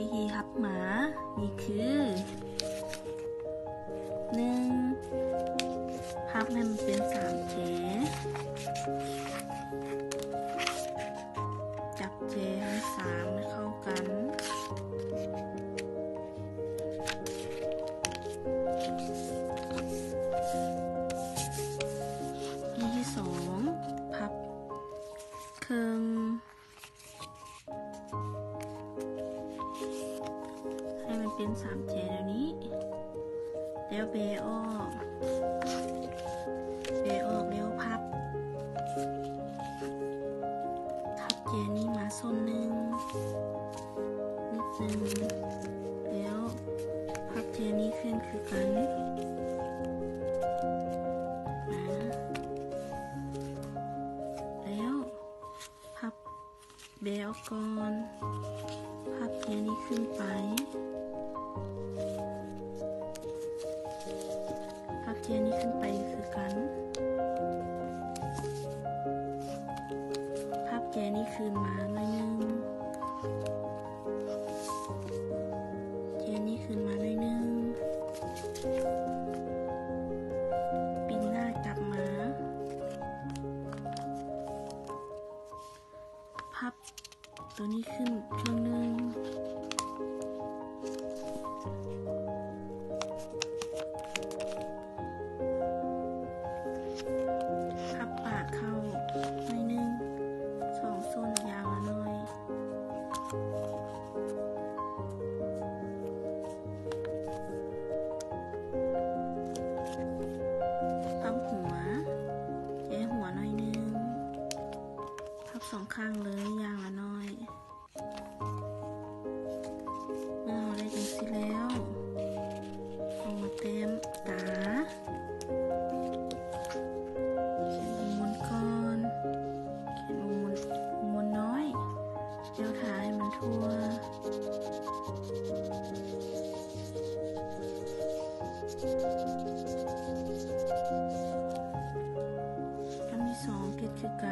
ວິທີພັບໝາ ນີ້ຄື ໜຶ່ງ ພັບໃຫ້ມັນເປັນສາມແຈ ຈັບແຈທັງສາມໃຫ້ເຂົ້າກັນ. ວິທີທີສອງ ພັບເຄິ່ງ ໃຫ້ມັນເປັນສາມແຈແນວນີ້ ແລ້ວແບອອກ ແບອອກແລ້ວພັບ ພັບແຈນີ້ມາສົ້ນໜຶ່ງ ນິດໜຶ່ງ ແລ້ວພັບແຈນີ້ຂຶ້ນຄືກັນ ອາ ແລ້ວພັບແບອອກກ່ອນ ພັບແຈນີ້ຂຶ້ນໄປ ພັບແຈນີ້ຂຶ້ນໄປຄືກັນ ພັບແຈນີ້ຄືນມາໜ້ອຍໜຶ່ງ ແຈນີ້ຄືນມາໜ້ອຍໜຶ່ງ ປິ່ນໜ້າກັບມາ ພັບໂຕນີ້ຂຶ້ນເຄິ່ງໜຶ່ງ ພັບປາກເຂົ້າໜ້ອຍໜຶ່ງ ສອງສົ້ນ ຢ່າງລະໜ້ອຍ ພັບຫົວ ແຈຫົວໜ້ອຍໜຶ່ງ ພັບສອງຂ້າງເລີຍ ຢ່າງລະໜ້ອຍ. ເມື່ອເຮົາໄດ້ຈັ່ງຊີ້ແລ້ວ ເຮົາມາແຕ້ມຕາ ຂຽນຫົວມົນກ່ອນ ຂຽນຫົວມົນ ຫົວມົນນ້ອຍ ແລ້ວທາໃຫ້ມັນທົ່ວ. ອັນທີສອງ ເຮັດຄືກັນ.